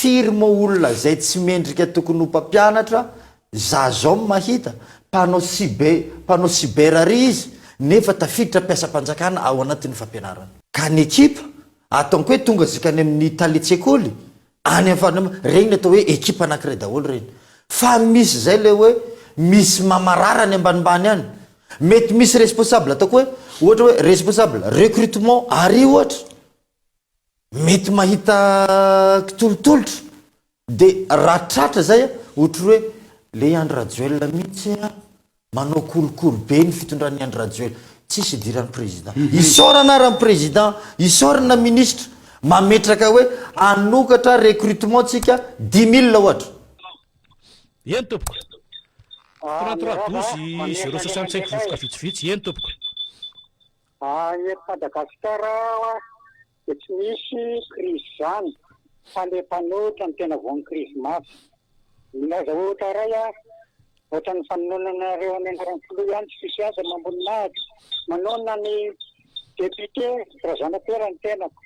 Firy moa olona zay tsy mendrika tokony ho mpampianatra, za zao mahita, mpanao cyber, mpanao cyber ary izy nefa tafiditra mpiasam-panjakana ao anatin'ny fampianarana. Ka ny ekipa, ataonko hoe tonga zikany amin'ny talen-tsekoly, any amin'ny farany, regny ny atao hoe ekipa anakiray daholo regny. Fa misy zay le hoe misy mamarara any ambanimbany any. Mety misy responsable ataoko hoe ohatra hoe responsable recrutement ary ohatra. Mety mahita kitolotolotra de raha tratra zay a, ohatry hoe le i Andry Rajoelina mihitsy a manao kolikoly be ny fitondran'i Andry Rajoelina, tsisy idiran'ny président. Isaorana ara ny président, isaorana ministre mametraka hoe hanokatra recrutement tsika dix mille ohatra. Eny tompoko. 33 12 065 vovoka vitsivitsy, eny tompoko. Eto Madagasikara dia tsy misy krizy izany fa le mpanohitra no tena voan'ny krizy mafy. Milaza ohatra iray aho, ohatran'ny fanononanareo ny anaran'ny filoha ihany tsy misy azy amam-boninahitra. Manonona ny député Razanapera ny tenako.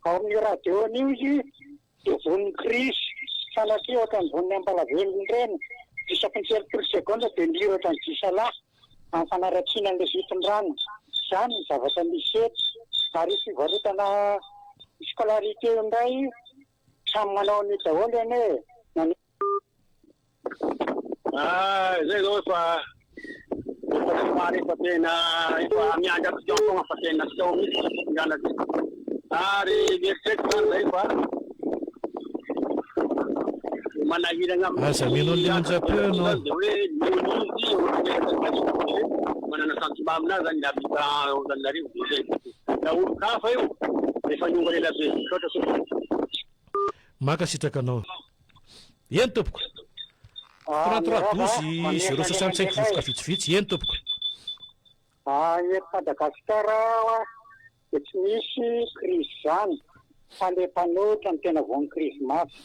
Ao amin'io radio an'io izy dia voan'ny krizy, sanatria ohatran'ny voan'ny ambalavelona ireny, isaky ny 30 segondra dia mihira ohatran'ny gisalahy. Amin'ny fanaratsiana an'ilay fitondrana. Izany ny zavatra misy eto. Ary io fivarotana scolarité io indray, samy manao an'io daholo anie e. Na ny. Ah, izay zao efa efa somary efa tena efa miandry action foagna fa tena tsy ao mihitsy ny fitondrana ty. Ary mieritreritra zany zay fa manahiragna amin'ny Aza mihaino an'ilay onjam-peo ianao. de hoe noho izy ohatran'ny hoe manana sentiment aminazy zany ny habitant ao Antananarivo de zay. Na olon-kafa io efa niongana ela be. Misaotra tompoko. Mankasitraka anao. Eny tompoko. 33 12 065 vovoka vitsivitsy. Eny tompoko. Eto Madagasikara dia tsy misy krizy izany fa le mpanohitra no tena voan'ny krizy mafy.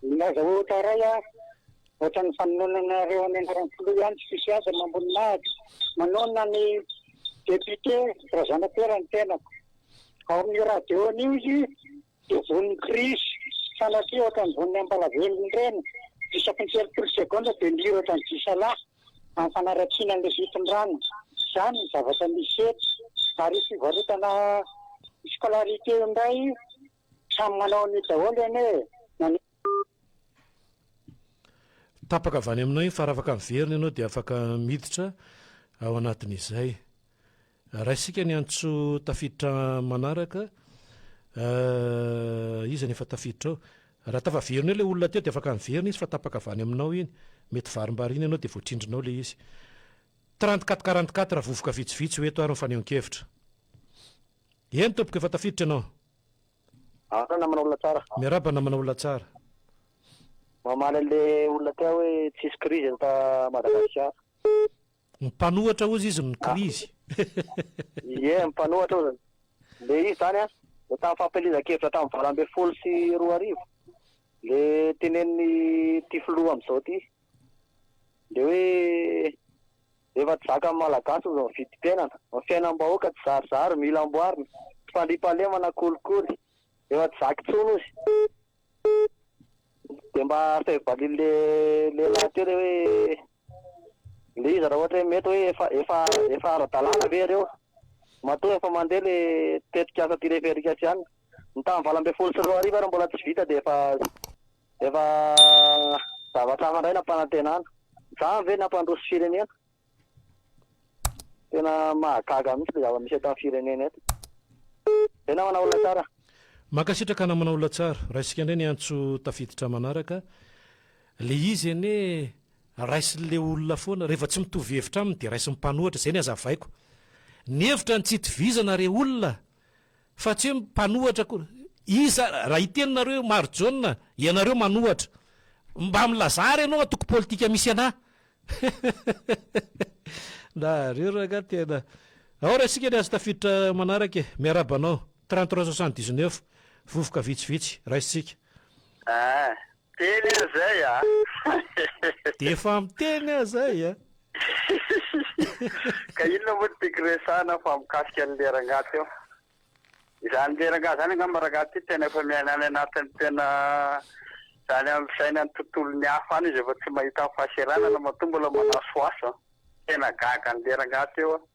Milaza ohatra iray aho, ohatran'ny fanononanareo ny anaran'ny filoha ihany tsy misy azy amam-boninahitra. Manonona ny député Razanapera ny tenako. Ao amin'io radio an'io izy dia voan'ny krizy, sanatria ohatran'ny voan'ny ambalavelona ireny, isaky ny 30 segondra dia mihira ohatran'ny gisalahy amin'ny fanaratsiana an'ilay fitondrana. Izany ny zavatra misy eto. Ary io fivarotana scolarité io indray, samy manao an'io daholo anie e. Na ny. Tapaka avy any aminao iny fa raha afaka miverina ianao dia afaka miditra ao anatin'izay. Raisika ny antso tafiditra manaraka. Iza no efa tafiditra ao? Raha tafaverina eo ilay olona teo dia afaka miverina izy fa tapaka avy any aminao iny. Mety varimbariana ianao dia voatrindrinao ilay izy. 34 44 vovoka vitsivitsy ho eto ary ny fanehoan-kevitra. Eny tompoko efa tafiditra ianao. Asa namana olona tsara. Miarahaba namana olona tsara. Mamaly an'le olona teo hoe tsisy crise eto Madagasikara. Ny mpanohatra ozy izy no krizy. Ie, ny mpanohatra ozy. Le izy zany an, le tamin'ny fampielezan-kevitra tamin'ny 2018, le tenenin'ity filoha amin'izao ty, le hoe efa tsy zakan'ny Malagasy ozy ny vidim-piainana, ny fiainam-bahoaka tsy zarizary, mila amboarina, tsy fandriampahalemana, kolikoly, efa tsy zaka intsony ozy. De mba asaivo valian'le lehilahy teo le hoe le izy raha ohatra hoe mety hoe efa efa efa ara-dalàna ve ireo? Matoa efa mandeha le tetikasa téléphérique sy anona. Ny tamin'ny 2018 ary mbola tsy vita dia efa efa zavatra hafa indray nampanantenana. Izany ve ny hampandroso firenena? Tena mahagaga mihitsy le zava-misy eto amin'ny firenena eto. Zay namana olona tsara. Mankasitraka namana olona tsara. Raisika indray ny antso tafiditra manaraka. Le izy anie raisin'le olona foana, rehefa tsy mitovy hevitra aminy dia raisin'ny mpanohatra, zay ny azavaiko. Ny hevitra no tsy itovizana re olona fa tsy hoe mpanohatra akory. Iza, raha hiteny nareo hoe Marijaona, ianareo manohatra. Mba milazà ary ianao antoko politika misy anah. Nareo rangah tena. Ao raha isika ny azo tafiditra manaraka e. Miarahaba anao. 33 79. Vovoka vitsivitsy. Raisintsika. Ah, teny aho zay a! Dia efa miteny aho zay a! Ka inona moa no tiako resahana fa mikasika an'ilay rangahy teo? Izany le rangahy izany angamba rangahy ity tena efa miaina any anatin'ny tena izany amin'ny fiainan'ny tontolon'ny hafa any izy efa tsy mahita ny fahaseranana matoa mbola manasohaso an. Tena gaga an'le rangahy teo aho.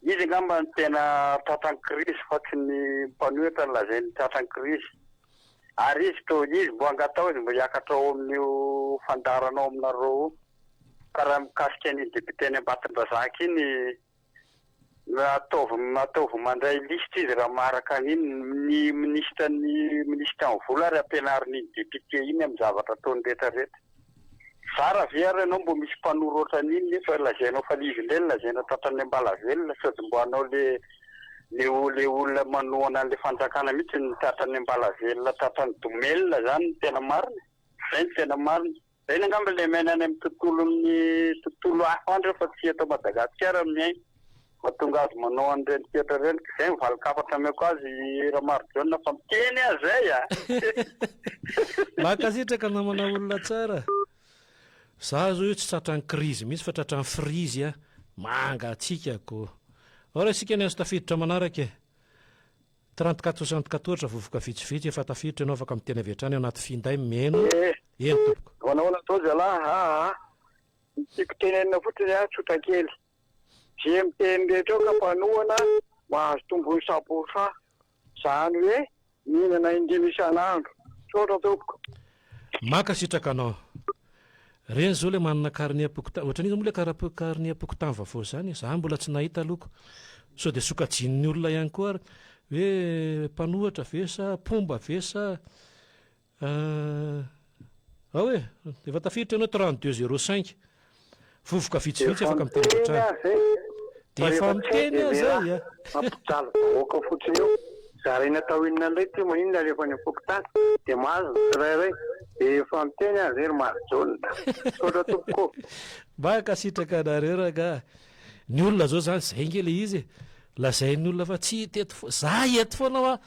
Izy angamba no tena tratran'ny krizy fa tsy ny mpanohitra no lazainy tratran'ny krizy. Ary izy to izy mbo angatao izy mbo hiakatra ao amin'io fandaharana ao aminareo io. Fa raha mikasika an'iny député any Ambatondrazaka iny Ataovy ataovy mandray lisitra izy raha maharaka an'iny, ny minisitra ny minisitra ny vola ary ampianarin'iny député iny amin'ny zavatra ataony rehetra rehetra. Zara ve ary ianao mbo misy mpanoro ohatran'iny nefa lazainao fa le izy indray no lazaina tratran'ny ambalavelona sady mbo anao le le le olona manohana an'le fanjakana mihitsy no tratran'ny ambalavelona tratran'ny domelina zany no tena marina e! Zay no tena marina. Ireny angamba ilay miaina any amin'ny tontolon'ny tontolo hafa any ireo fa tsy eto Madagasikara no miaina. Mahatonga azy manao an'ireny toetra ireny. Ka izay ny valin-kafatra ameko azy Ramarojaona fa miteny aho izay a! Mankasitraka namana olona tsara. Za zao io tsy tratran'ny krizy mihitsy fa tratran'ny frizy a! Mangatsiaka ko! Ao raha isika ny azo tafiditra manaraka e! 34 74 vovoka vitsivitsy efa tafiditra ianao afaka miteny avy hatrany ao anaty finday meno Eh, eny tompoko. Manahoana atao zalahy aa. Ny tiako tenenina fotsiny a, tsotra kely. Ze miteny rehetra eo ka mpanohana mahazo tombony cent pour cent. Zany hoe mihinana indimy isan'andro. Misaotra tompoko. Mankasitraka anao. Reny zao le manana carnet pokotany, ohatran'iza moa le kara- carnet pokotany vaovao zany e? Za mbola tsy nahita aloha ko. Sao dia sokajian'ny olona ihany koa ary hoe mpanohatra ve sa mpomba ve sa Ao e! Efa tafiditra ianao 32 05. Vovoka vitsivitsy afaka miteny avy hatrany. Dia efa miteny aho izay a! Mampijaly vahoaka fotsiny eo. Zaraina atao inona indray ity maninona alefa any am-pokontany dia mahazo ny tsirairay. Dia efa miteny aho izay ry Marijaona. Misaotra tompoko ô. Mankasitraka anareo rangaha. Ny olona zao zany zay nge le izy e. Lazain'ny olona fa tsy hita eto foana. Za eto foana hoa.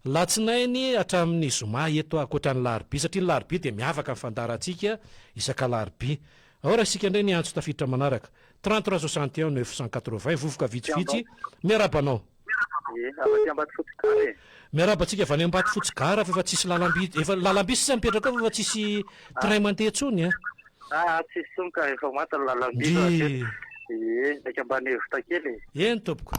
Latsinainy hatramin'ny zoma eto aho ankoatra ny larobia satria ny larobia dia miavaka ny fandaharantsika isaka larobia. Ao raha isika indray ny antso tafiditra manaraka. 33 61 980 vovoka vitsivitsy miarahaba anao. Ie, avy aty Ambatofotsy gara e. Miarahaba antsika avy any Ambatofotsy gara fa efa tsisy lalamby efa lalamby sisa mipetraka ao fa efa tsisy train mandeha intsony a. Aa tsisy intsony ka efa maty ny lalamby aloha hatreto. Ie, saika mba nihevitra kely e. Eny tompoko.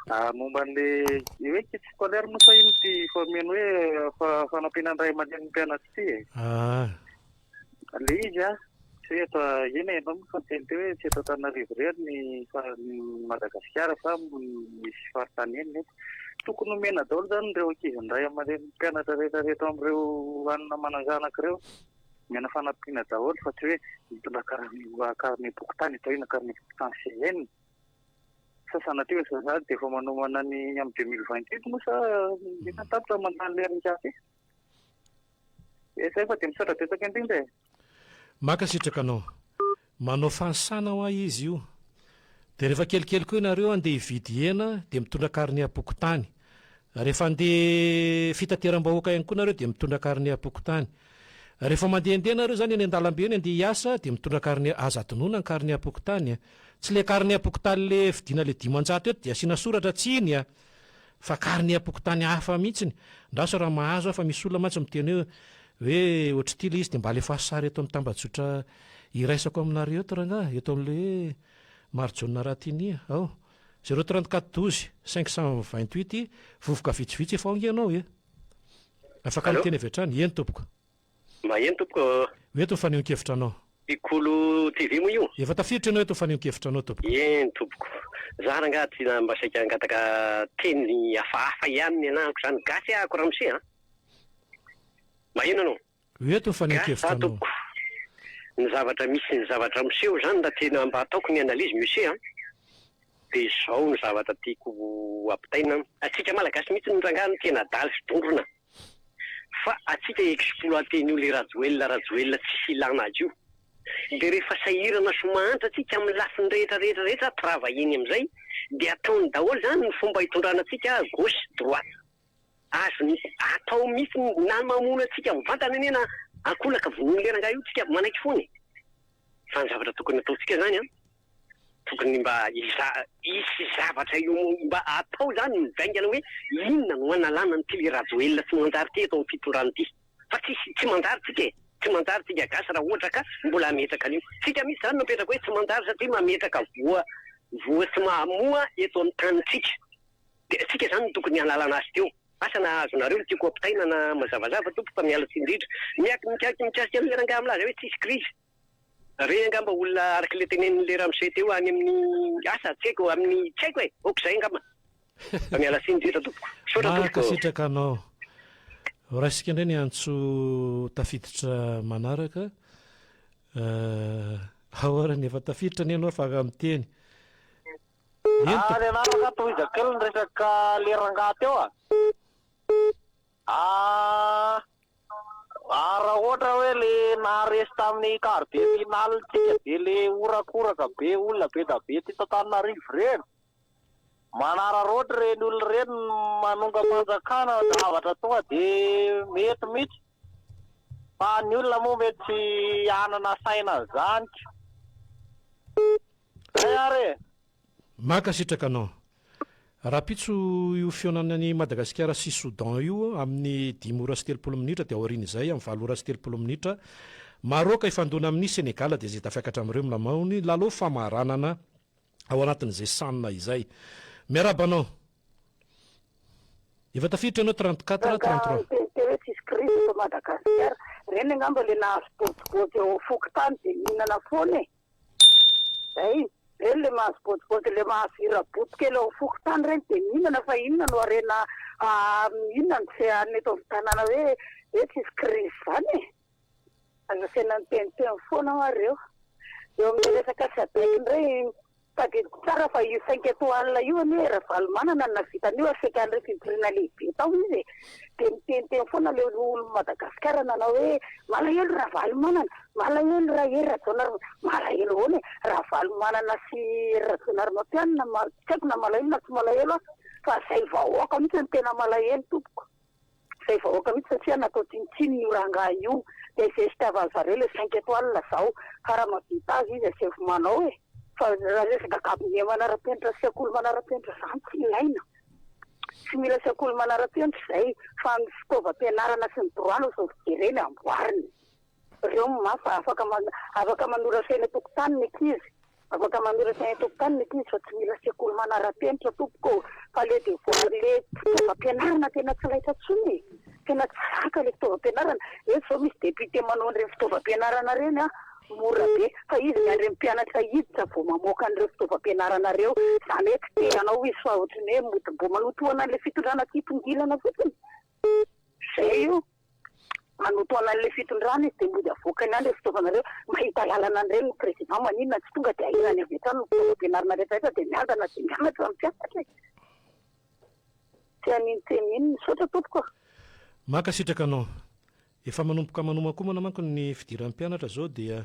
Ah, momba an'le hoe kit scolaire moa sa ino ity fameno hoe fanampiana ny ray aman-drenin'ny mpianatra ity e? Ah. Le izy a, tsy hoe eto, eny e, ianao moa efa niteny teo hoe tsy eto Antananarivo irery ny Madagasikara fa misy faritany eny nefa tokony omena daholo izany ireo ankizy ny ray aman-drenin'ny mpianatra rehetra rehetra amin'ireo anona manan-janaka ireo. Omena fanampiana daholo fa tsy hoe mitondra karnem-pokontany atao inona karnem-pokontany CN. Sa sanatria hoe sahady dia efa manomana ny amin'ny 2028 moa sa efa tapitra mandany le ringahy? Zay fa dia misaotra betsaka indrindra e. Mankasitraka anao. Manao fanisana hoa izy io. Dia rehefa kelikely koa ianareo andeha hividy hena dia mitondra karniam-pokontany. Rehefa andeha fitateram-bahoaka ihany koa nareo dia mitondra karniam-pokontany. Rehefa mandehandeha nareo izany eny an-dalambe eny andeha hiasa dia mitondra karnia, aza adinoina ny karniam-pokontany a. Tsy le karniam-pokontany le vidiana le 500 eto dia asiana soratra tsy iny a. Fa karniam-pokontany hafa mihitsiny. Ndraso raha mahazo aho fa misy olona mantsy miteny hoe hoe ohatr'ity le izy dia mba alefaso sary eto amin'ny tambajotra iraisako aminareo eto rangaha, eto amin'ilay hoe Marijaona Ratinia ao. Zéro 34 12 528 vovoka vitsivitsy efa ao ange ianao e. Afaka miteny avy hatrany. Eny tompoko. Maheno tompoko ô. Eto ny fanehoan-kevitra anao. Ikolo TV moa io? Efa tafiditra ianao eto ny fanehoan-kevitra anao tompoko. Eny tompoko. Za rangaha ty mba saika hangataka teny hafahafa ihany ny anahako zany. Gasy ahako ramose a. Maheno anao? Eto ny fanehoan-kevitra anao. Tompoko. Ny zavatra misy ny zavatra miseho zany raha tena mba ataoko ny analyse monsieur a. Dia izao ny zavatra tiako ampitaina. Antsika malagasy mihitsy ny rangaha no tena adala sy dondrona. Fa atsika exploiter-n'io le Rajoelina Rajoelina tsisy ilana azy io. De rehefa sahirana sy mahantra atsika amin'ny lafiny rehetra rehetra rehetra travailler-ny amin'izay de ataony daholo zany ny fomba hitondrana atsika gauche droite. Azony atao mihitsy na mamono atsika mivantana anie na ankolaka vonoin'le rangahy io tsika manaiky foana e. Fa ny zavatra tokony ataontsika zany an. Tokony mba hisy zavatra io mba atao zany mivaingana hoe inona no hanalana an'ity le Rajoelina tsy manjary ity eto amin'ny fitondrana ity. Fa tsisy tsy manjary tsika e! Tsy manjary tsika gasy raha ohatra ka mbola hametraka an'io. Tsika mihitsy zany no apetraka hoe tsy manjary satria mametraka voa voa tsy mahamoa eto amin'ny tanintsika. Dia tsika zany no tokony hanalana azy teo. Asa na azonareo ny tiako ampitaina na mazavazava tompoko fa miala tsiny indrindra. Miaky mikasika mikasika an'ilay rangahy milaza hoe tsisy crise. Re angamba olona araka ilay tenenin'ilay ramose teo any amin'ny asa tsy haiko amin'ny tsy haiko e! Ok izay angamba. Fa miala tsiny indrindra tompoko. Misaotra tompoko. Mankasitraka anao. Raisika indray ny antso tafiditra manaraka. Ao ary ny efa tafiditra anie ianao afaka miteny. Eny tompoko. Ny anarako tohizako kely ny resaka le rangahy teo a. Ah, ah raha ohatra hoe le naharesy tamin'ny quart de finale tsika de le horakoraka be olona be da be teto Antananarivo ireny, manararaotra ireny olona ireny manongam-panjakana zavatra tonga de mety mihitsy, fa ny olona moa mety tsy hanana saina an'izany ka. Zay ary e! Mankasitraka anao. Rahampitso io fihaonanan'i Madagasikara sy Soudan io amin'ny dimy ora sy 30 minitra dia aorian'izay amin'ny valo ora sy 30 minitra Maroc hifandona amin'i Sénégal dia izay tafiakatra amin'ireo milamao ny lalao famaranana ao anatin'izay CHAN izay. Miarahaba anao. Efa tafiditra ianao 34 33. Niteny teo hoe tsisy crise eto Madagasikara. Ireny angamba le nahazo bôtibôty eo fokontany dia mihinana foana e. Zay, reny le mahazo bôtibôty le mahazo hira boto kely ao fokontany reny de mihinana fa inona no harena inona no tsy any eto amin'ny tanàna hoe hoe tsisy crise zany e! Aza asiana miteniteny foana hoa reo. Eo amin'ny resaka sadec indray tadidiko tsara fa io cinq étoiles io anie Ravalomanana no nahavita an'io ary saika an'ireo fivoriana lehibe tao izy e! Dia niteniteny foana ilay olon'i Madagasikara nanao hoe malahelo Ravalomanana, malahelo ra Hery Rajaonarimampianina, malahelo ahoana e? Ravalomanana sy Hery Rajaonarimampianina tsy haiko na malahelo na tsy malahelo aho fa izay vahoaka mihitsy no tena malahelo tompoko, izay vahoaka mihitsy satria natao tsinontsinona io rangahy io, dia izay fitiavan'ny zareo ilay cinq étoiles zao, fa raha mahavita azy izy asaivo manao e, fa raha resaka cabinet manara-penitra sy sekoly manara-penitra izany tsy ilaina. Tsy mila sekoly manara-penitra izay fa ny fitaovam-pianarana sy ny droit no izao jerena amboarina. Ireo no mafy fa afaka afaka manoratra eny an-tokotany ny ankizy. Afaka manoratra eny an-tokotany ny ankizy fa tsy mila sekoly manara-penitra tompoko ô. Fa le devoir le fitaovam-pianarana tena tsy laitra intsony e. Tena tsy zaka le fitaovam-pianarana. Eto izao misy député manao an'ireny fitaovam-pianarana ireny an. Mora be fa izy miandry ny mpianatra hiditra vao mamoaka an'ireo fitaovam-pianarana ireo. Izany hoe tsy te hanao izy fa ohatran'ny hoe mody mbo manotohana an'ilay fitondrana tsy hitongilana fotsiny. Izay io. Manotohana an'ilay fitondrana izy dia mody avoakany any ireo fitaovana ireo. Mahita lalana an'ireny ny président maninona tsy tonga dia aherany avy hatrany ny fitaovam-pianarana rehetra rehetra dia miadana dia mianatra ny mpianatra e. Tsy haninoteny inona. Misaotra tompoko. Mankasitraka anao. Efa manomboka manomankomana manko ny fidiran'ny mpianatra izao dia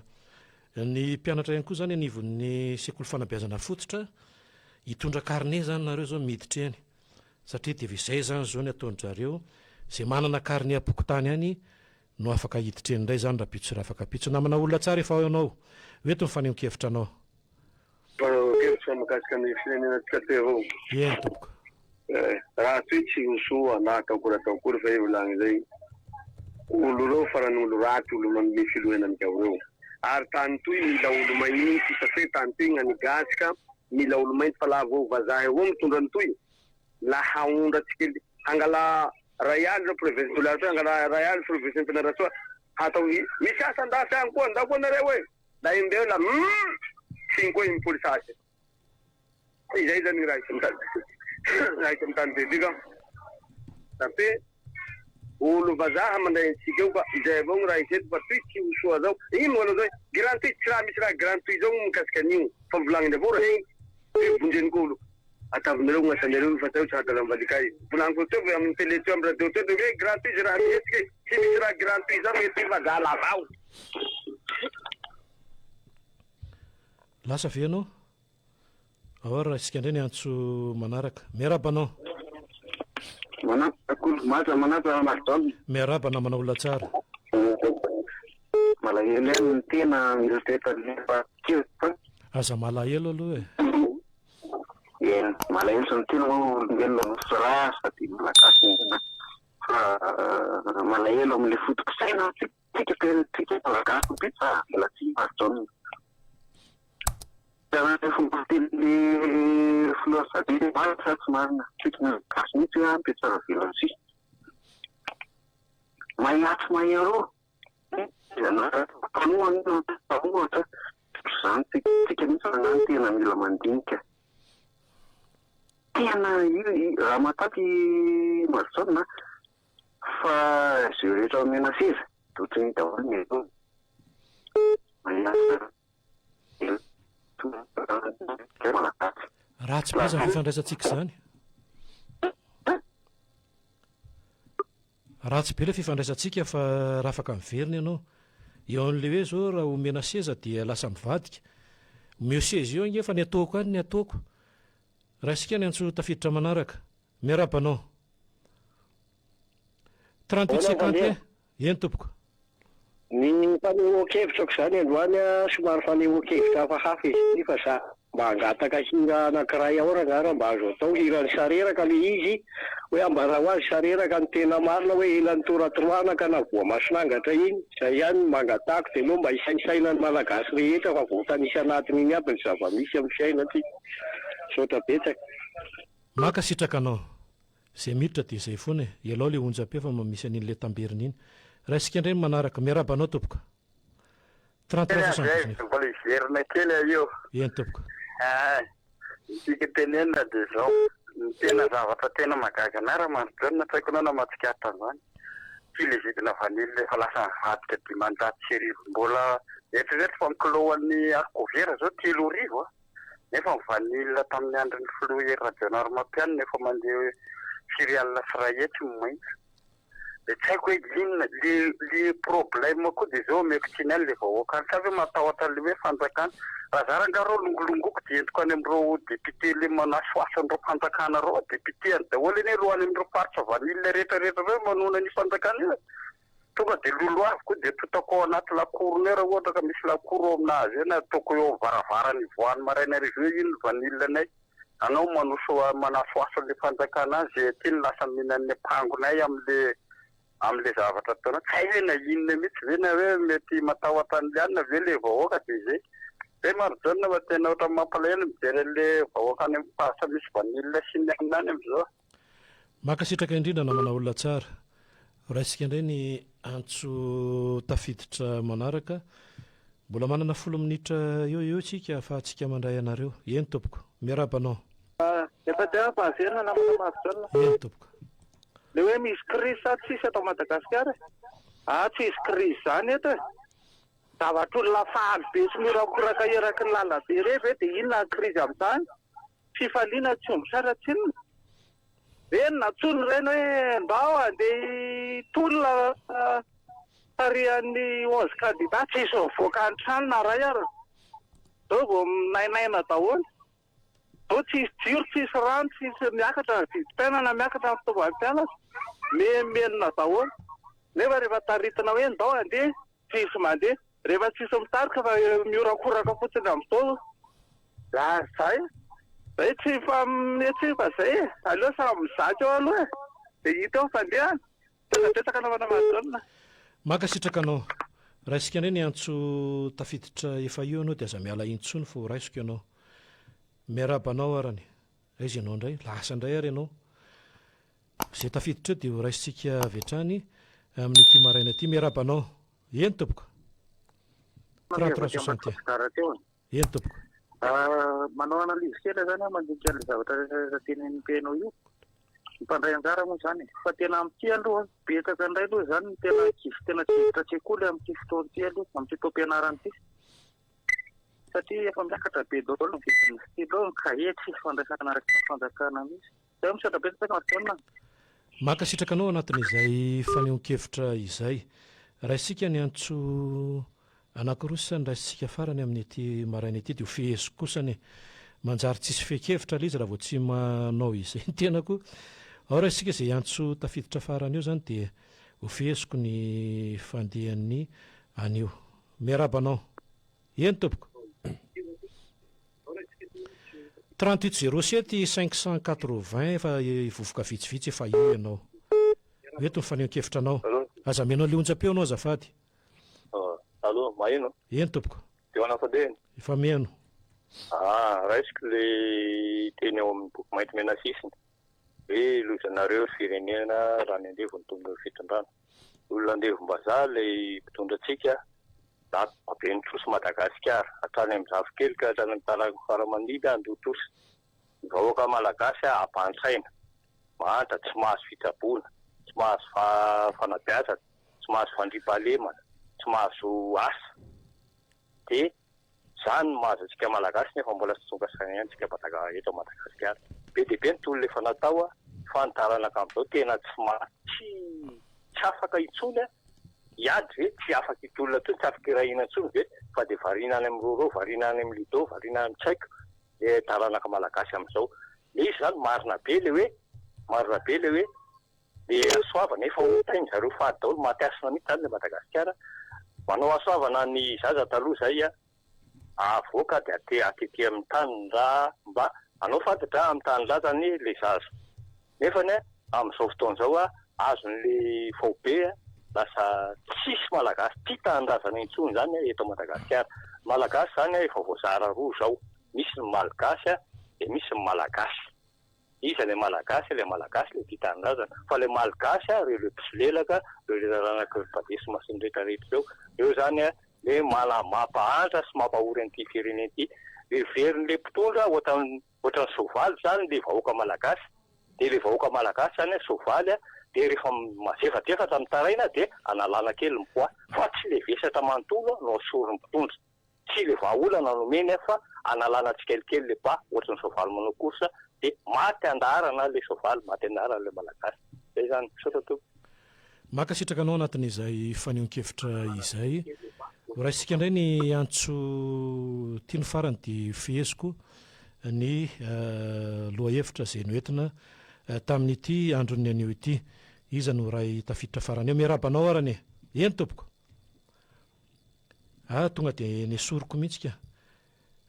ny mpianatra ihany koa izany anivon'ny sekoly fanabeazana fototra hitondra carnet izany nareo izao miditra eny satria dia izay izany izao ny ataon-dRareo izay manana carnet am-pokontany any no afaka hiditra eny indray izany rahampitso sy rahafakampitso. Namana olona tsara efa ao ianao. Ho eto ny fanehoan-kevitra anao. Fanehoan-kevitra mikasika ny firenenantsika teo avao. Eny tompoko. Raha toy tsy ho soa na atao akory atao akory fa volagny zay olo reo farany olo raty olo manome filohena amizao reo ary tany toy mila olo mainty satria tany toy gnany gasy ka mila olo mainty fa laha vao vazaha avao mitondra antoy la haondra tsikely hangala ray aly reo province toliara toy hangala ray aly province fianarantsoa hatao misy asa andafy agny koa ndao koa nareo e la imbeo la humm tsy koa impoly sasy Izay zany raha eto amin'ny raha eto amin'ny tany Belgique satria olo vazaha mandray antsika eo fa izay avao ny raha hisy eto fa toy tsy ho soa zao. Ino moa zao gratuit tsy raha misy raha gratuit zao mikasika an'io fa volagniny avao raha igny hoe vonjeny koa olo atavinareo ny asanareo io fa teo tsy hadalam-balikay. Volagniko teo ve amin'ny télé teo amin'ny radio teo de hoe gratuit ze raha mihetsika e. Tsy misy raha gratuit zany eto fa zala avao. Lasa ve ianao? Ao ary raisika indray ny antso manaraka. Miarahaba anao. Manasa kolo matra manasa Macdonald. Miarahaba namana olona tsara. Malahelo ihany ny tena mieritreritra ny fa kely fa. Aza malahelo aloha e. Eny, malahelo sy ny tena moa olombelona nofo sy rà sady malagasy ny fa malahelo amin'ilay foto-pisainana tsika tsika malagasy betsaka velatsihy Marijaona. Ilay fomba fitenin'ny filoha Sadc marina sa tsy marina? Tsika malagasy mihitsy hoe mpiatsara velatsihy. Mahay atsy mahay aroa. Mpanohana mpanohatra izany tsika mihitsy rangahy no tena mila mandinika. Tena io raha mahataty i Marijaona fa izay rehetra omena seza dia ohatran'iny daholo ny ataony. Mahay atsy Ratsy be izany fifandraisantsika izany. Ratsy be ilay fifandraisantsika fa raha afaka miverina ianao. Eo amin'ilay hoe izao raha omena seza dia lasa mivadika. Omeo seza eo ange fa ny ataoko any ny ataoko. Raisika ny antso tafiditra manaraka. Miarahaba anao. 38 51. Eny tompoko. Ny fanehoan-kevitrako izany androany somary fanehoan-kevitra hafahafa izy ity fa za mba hangataka hira anankiray ao rangahy raha mba azo atao, hiran'i Sareraka le izy hoe ambarao azy Sareraka ny tena marina hoe ela nitoratoroahana ka na voamason'angatra iny, zay ihany no mba angatahako de aleo mba hisainsainan'ny Malagasy rehetra fa voatanisa anatin'iny aby ny zava-misy amin'ny fiainantsika. Misaotra betsaka. Mankasitraka anao. Zay miditra dia zay foana e. Ialao le onjam-peo fa mba misy an'iny le tamberina iny. Raisika indray ny manaraka. Miarahaba anao tompoko. 33 79. Mbola hiverina kely aho io. Eny tompoko. Ah, ny tiako tenenina dia izao, ny tena zavatra tena mahagaga anah Ramanjaona, tsy haiko anao na mahatsikaritra an'izany, ity le vidina vanille efa lasa nivadika 1500, mbola eritrereto fa ny kilao an'ny haricots verts izao 3000 a. Nefa ny vanille tamin'ny andron'ny filoha Hery Rajaonarimampianina efa mandeha 20 sy 100 ny maitso. Dia tsy haiko hoe inona, le le problème koa dia izao omeko tsiny any le vahoaka any, sa ve matahotra an'le hoe fanjakana? Raha za rangaha reo longolongoko dia entiko any amin'ireo député le manasohaso an'ireo fanjakana ireo, député any daholo anie ireo any amin'ireo faritra vanille rehetra rehetra ireo manohana an'io fanjakana io e. Tonga dia lolohaviko dia atotako ao anaty lakorony ao raha ohatra ka misy lakoro ao aminazy eo na ataoko eo amin'ny varavarany ivoahany maraina hariva eo iny ny vanille anay. Anao manoso manasohaso an'ilay fanjakana any izay aty no lasa mihinan'ny ampangonay amin'le amin'le zavatra ataonao. Tsy hay hoe na inona mihitsy ve na hoe mety matahotra an'le anona ve le vahoaka dia izay. Zay Marijaona fa tena ohatran'ny mampalahelo mijery an'le vahoaka any amin'ny faritra misy vanille sy ny anona any amin'izao. Mankasitraka indrindra namana olona tsara. Raisika indray ny antso tafiditra manaraka. Mbola manana folo minitra eo eo isika ahafahantsika mandray anareo. Eny tompoko. Miarahaba anao. Efa teo aho fa averina namana Marijaona. Eny tompoko. Le hoe misy crise sa tsisy eto Madagasikara e? Ah tsisy crise zany eto e! Zavatr'olona faly be sy mihorakoraka eraky ny lalabe ireny ve dia inona ny crise amin'izany? Fifaliana tsy omby sara tsinona. Eny nantsoiny ireny hoe ndao handeha hitolona tarihan'ny 11 candidats, tsisy nivoaka ny trano na iray ara. Zao vao minainaina daholo. Zao tsisy jiro, tsisy rano, tsisy miakatra ny vidim-piainana, miakatra ny fitaovam-pianana. Menomenona daholo. Nefa rehefa taritina hoe ndao handeha, tsisy mandeha. Rehefa tsisy mitarika fa mihorakoraka fotsiny amin'izao. Za zay zay tsy hifametsihy fa zay e! Aleo samy mizaka eo aloha e! Dia hita eo ny fandehany. Tena betsaka namana Madonna. Mankasitraka anao. Raisika indray ny antso tafiditra efa io ianao dia aza miala intsony fa ho raisiko ianao. Miarahaba anao arany. Aiza ianao indray? Lasa indray ary ianao. Izay tafiditra eo dia ho raisintsika avy hatrany amin'ity maraina ity. Miarahaba anao. Eny tompoko. 33 61. Eny tompoko. Manao analyse kely zany aho mandinika an'ilay zavatra rehetra rehetra tenenin'ny mpihaino io. Ny mpandray anjara moa izany e. Fa tena amin'ity aloha, betsaka indray aloha izany ny tena ankizy tena tsy hiditra an-tsekoly amin'ity fotoana ity aloha, amin'ity taom-pianarana ity. Satria efa miakatra be daholo ny vidin'ny stylo, ny kahie, tsisy fandraisana andraikitra ny fanjakana mihitsy. Zay misaotra betsaka Martine. Mankasitraka anao anatin'izay fanehoan-kevitra izay. Raisintsika ny antso anankiroa sisa ny raisintsika farany amin'ity maraina ity dia ho feheziko kosa anie. Manjary tsisy fehin-kevitra ilay izy raha vao tsy manao izay ny tenako. Ao raisintsika izay antso tafiditra farany eo izany dia ho feheziko ny fandehan'ny anio. Miarahaba anao. Eny tompoko. 38 07 580 efa vovoka vitsivitsy efa eo ianao. Eto ny fanehoan-kevitra anao. Aza amenao le onjam-peo anao azafady. Allô, maheno? Eny tompoko. Dia ho anafadehiny? Efa miheno. Ah, raisiko le teny ao amin'ny boky mainty mena sisiny hoe lozanareo ry firenena raha ny andevo no tompon'ny fitondrana. Olona andevom-bazaha ilay mpitondra antsika, be ny trosa Madagasikara, hatrany amin'ny zafikely ka hatrany amin'ny taranaka fara-mandimby handoa trosa. Ny vahoaka malagasy haban-tsaina, mahantra, tsy mahazo fitsaboana, tsy mahazo fanabeazana, tsy mahazo fandriampahalemana, tsy mahazo asa. Dia izany no mahazo antsika Malagasy nefa mbola tsy tonga saina ihany tsika eto Madagasikara. Be dia be ny tolona efa natao fa ny taranaka amin'izao tena tsy tsy tsy afaka intsony hiady ve, tsy afaka hitolona intsony, tsy afaka hirahina intsony ve fa dia variana any amin'ny roro, variana any amin'ny lido, variana any amin'ny tsy haiko le taranaka Malagasy amin'izao. Le izy izany marina be le hoe marina be le hoe Le hasoavana efa hotainy zareo fady daholo maty hasina mihitsy zany le Madagasikara manao hasoavana ny zaza taloha zay a avoaka de ate atete amin'ny tany ny ra mba anao fantatra amin'ny tany razany le zaza nefany a amin'izao fotoana izao a azon'le faobe a lasa tsisy malagasy tia tanindrazana intsony zany a eto Madagasikara malagasy zany a efa voazara roa zao misy ny malgasy a de misy ny malagasy Iza ilay Malagasy, ilay Malagasy ilay tia tanindrazana, fa ilay Malgasy a, ireo ilay mpisolelaka, ireo ilay taranak'i ry Badesy sy ny rehetra rehetra ireo, ireo izany a, ilay mala mampahantra sy mampahory an'ity firenena ity. Heverin'ilay mpitondra ohatran'ny ohatran'ny soavaly izany ilay vahoaka Malagasy, dia ilay vahoaka Malagasy izany a, soavaly a, dia rehefa mazefajefatra mitaraina dia analana kely ny poids, fa tsy ilay vesatra manontolo no asorin'ny mpitondra. Tsy le vahaolana no omeny fa analana tsikelikely le ba ohatry ny soavaly manao course de maty andaharana le soavaly, maty andaharana le malagasy. Zay zany. Misaotra tompoko. Mankasitraka anao anatin'izay fanehoan-kevitra izay. Ho raisintsika indray ny antso ity no farany dia feheziko ny lohahevitra izay noentina tamin'ity andron'ny anio ity. Iza no iray tafiditra farany eo? Miarahaba anao arany e! Eny tompoko. Ah tonga de nesoriko mihitsy ka.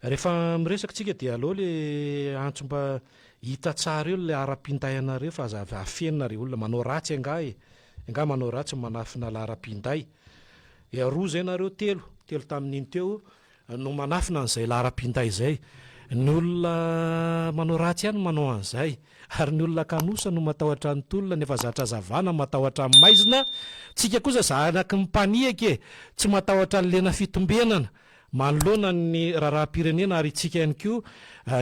Rehefa miresaka tsika de aleo le antso mba hita tsara eo le laharam-pinday anareo fa aza afenina re olona manao ratsy angaha e. Angaha manao ratsy manafina laharam-pinday. E roa zay nareo telo, telo tamin'iny teo no manafina an'izay laharam-pinday izay. Ny olona manao ratsy ihany no manao an'izay. Ary ny olona kanosa no matahotra ny tolona nefa zatra hazavana matahotra ny maizina, tsika kosa zanaky ny mpanihaka e! Tsy matahotra ny lena fitombenana manoloana ny raharaham-pirenena ary itsika ihany koa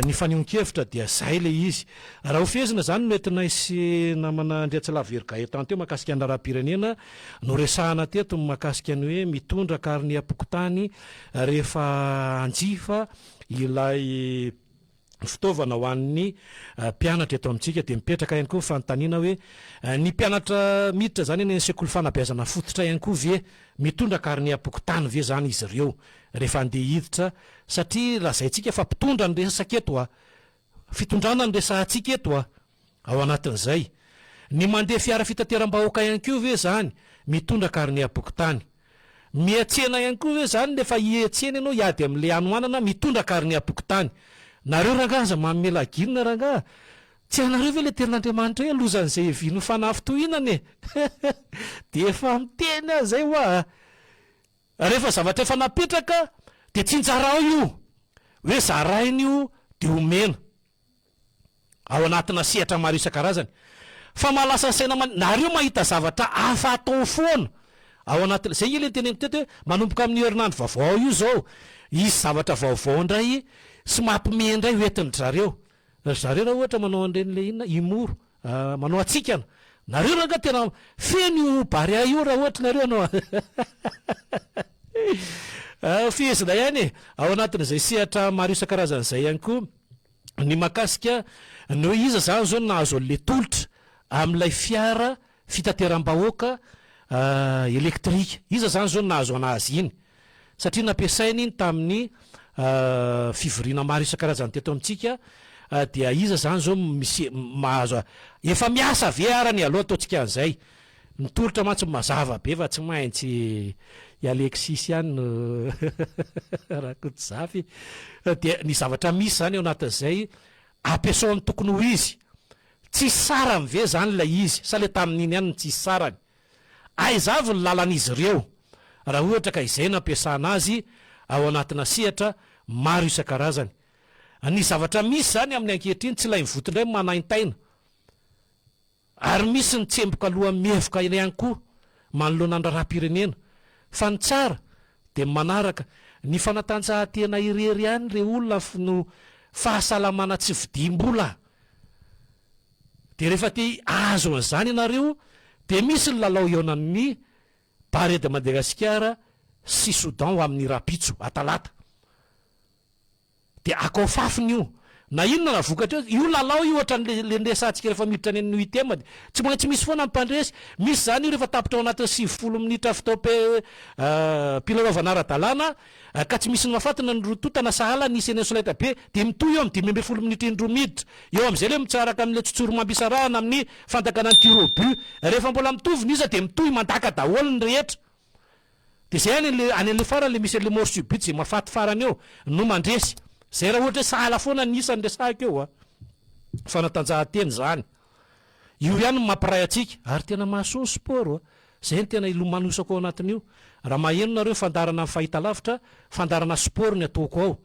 ny fanehoan-kevitra dia zay le izy. Raha ho fehezina zany no entinay sy namana Andriatsilavery Gaëtan teo mahakasika ny raharaham-pirenena noresahana teto mahakasika ny hoe mitondra karniam-pokontany rehefa hanjifa ilay fitaovana ho an'ny mpianatra eto amintsika dia mipetraka ihany koa ny fanontaniana hoe ny mpianatra miditra izany any amin'ny sekoly fanabeazana fototra ihany koa ve mitondra karniam-pokontany ve izany izy ireo rehefa handeha hiditra satria lazaintsika fa mpitondra ny resaka eto a! Fitondrana no resahantsika eto a! Ao anatin'izay, ny mandeha fiara fitateram-bahoaka ihany koa ve izany mitondra karniam-pokontany? Miantsena ihany koa ve izany nefa hiantsena ianao hiady amin'ilay hanoanana mitondra karniam-pokontany? Nareo rangaha aza manome laginina rangaha! Tsy hainareo ve ilay tenin'Andriamanitra hoe lozan'izay hevian'ny fanafintohinana e! Dia efa miteny aho izay hoa a! Rehefa zavatra efa napetraka dia tsinjarao io, hoe zaraina io dia omena. Ao anatina sehatra maro isan-karazany. Fa mahalasa saina man, nareo mahita zavatra hafa atao foana ao anatina, zay nge le noteneniko teto hoe manomboka amin'io herinandro vaovao io zao, hisy zavatra vaovao indray sy mampime indray ho entin-dry zareo. Ry zareo raha ohatra manao an'ireny le inona, humour, manao hatsikana, nareo rangaha tena feno io Barea io raha ohatra nareo hanao fehezina ihany e! Ao anatin'izay sehatra maro isan-karazany izay ihany koa ny mahakasika ny hoe iza izany izao no nahazo an'ilay tolotra amin'ilay fiara fitateram-bahoaka elektrika. Iza izany izao no nahazo an'azy iny? Satria nampiasaina iny tamin'ny fivoriana maro isan-karazany teto amintsika dia iza izany izao misy mahazo efa miasa ve arany aloha ataontsika an'izay? Ny tolotra mantsy mazava be fa tsy maintsy i Alexis ihany no Rakotozafy. Dia ny zavatra misy izany ao anatin'izay. Ampiasao amin'ny tokony ho izy. Tsisy sarany ve zany ilay izy sa le tamin'iny ihany no tsisy sarany? Aiza avy ny lalan'izy ireo raha ohatra ka izay no ampiasana azy ao anatina sehatra maro isan-karazany? Ny zavatra misy izany amin'ny ankehitriny tsy ilay mivoto indray no manaintaina. Ary misy ny tsemboka loha mihevoka ihany koa manoloana ny raharaham-pirenena. Fa ny tsara dia ny manaraka ny fanatanjahantena irery ihany re olona no fahasalamana tsy vidiam-bola. Dia rehefa te hahazo an'izany ianareo dia misy ny lalao hihaonan'ny Barea de Madagasikara sy Soudan ho amin'ny rahampitso, atalata. Dia akao fafiny io. Na inona na vokatra eo, io lalao io ohatran'ny le niresahantsika rehefa miditra any amin'ny huitième dia tsy maintsy misy foana ny mpandresy. Misy izany io rehefa tapitra ao anatin'ny 90 minitra fotoam-pilalaovana ara-dalàna ka tsy misy ny mahafaty na ny roa tonta na sahala ny isa eny amin'ny solaitrabe dia mitohy eo amin'ny 15 minitra indroa miditra. Eo amin'izay ilay mitsaraka amin'ilay tsotsorimampisarahana amin'ny fandakana ny tir au but. Rehefa mbola mitovy ny isa dia mitohy mandaka daholo ny rehetra. Dia zay any le any le farany le misy an'le mort subite zay mahafaty farany eo no mandresy. Zay raha ohatra hoe sahala foana ny isany resahiko eo a. Fanatanjahantena izany. Io ihany no mampiray antsika ary tena mahasoa ny sport a. Zay no tena ilomanosako ao anatin'io. Raha maheno nareo fandaharana amin'ny fahitalavitra, fandaharana sport ny ataoko ao.